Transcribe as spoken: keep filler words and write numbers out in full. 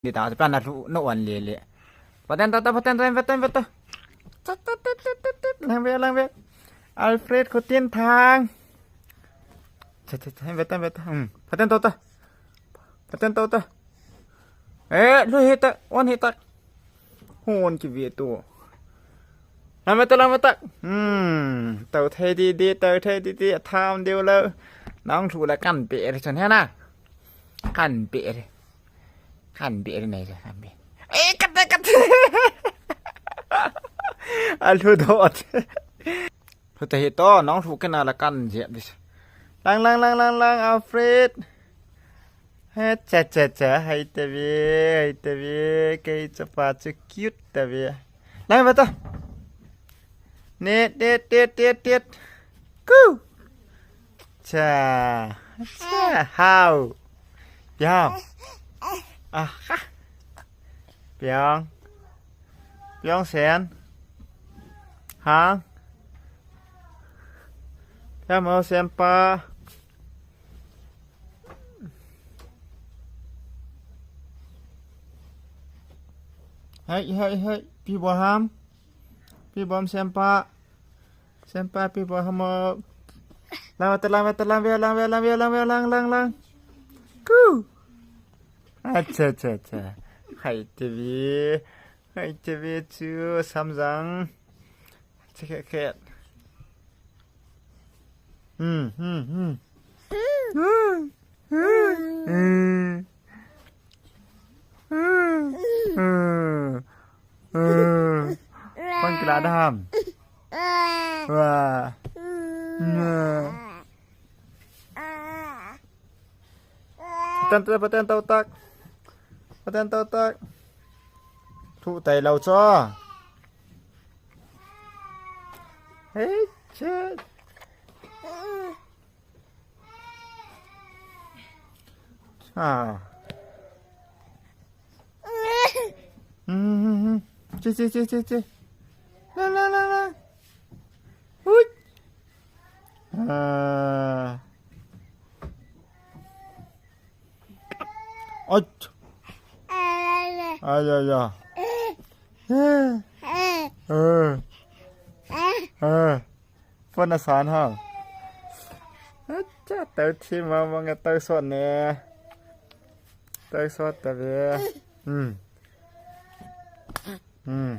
Di ta, pan na lu, no wan le le. Phaten to ta, phaten to, phaten, phaten to. Tat, tat, tat, tat, tat, tat. Lang ve, lang ve. Alfred khutin thang. Cha, cha, cha, phaten, phaten. Hmm. Phaten to ta. Phaten to ta. Eh, lu hi ta, wan hi ta. Hon ki ve to. Lang ve ta, lang ve ta. Hmm. Tao thei di di, tao thei di di. Tham deu lo. Nang lu la kan pe re chon he na. Kan pe re. Kan be ri nei je, kan be. Eh, kat, kat. A lu dot. Lu ta hi to, nang lu kena la kan je dis. Lang, lang, lang, lang, lang, Alfred. He, cha, cha, cha, hai ta ve, hai ta ve, kei chapa chu cute ta ve. Lang ba to. Net, net, net, net, net. Ku. Cha. Cha. Hao. Piang. Ah. Piang. Piang sen. Hang. Piang mo sen pa. Hai, hai, hai. Pi bo ham. Pi bom sen pa. Sen pa pi bo ham. Lang, lang, lang, lang, lang, lang, lang, lang, lang, lang, lang. Ku. Acha, acha, acha. Hai te ve. Hai te ve chu samjang. Che khe khe. Hmm, hmm, hmm. Hmm. Hmm. Hmm. Hmm. Hmm. Kon kila dam. Wah. Nah. Phaten to, phaten to tak. Phaten to tak. Thu tai lo cho. Hey, che. Ah. Hmm, hmm, hmm. Che, che, che, che, che. La, la, la, la. Ui. Ah. Oi. Ai, ai, ai. Eh. Eh. Eh. Phone na san ha. Acha, tao thi ma ma nga tao sot ne. Tao sot ta ve. Hmm. Hmm.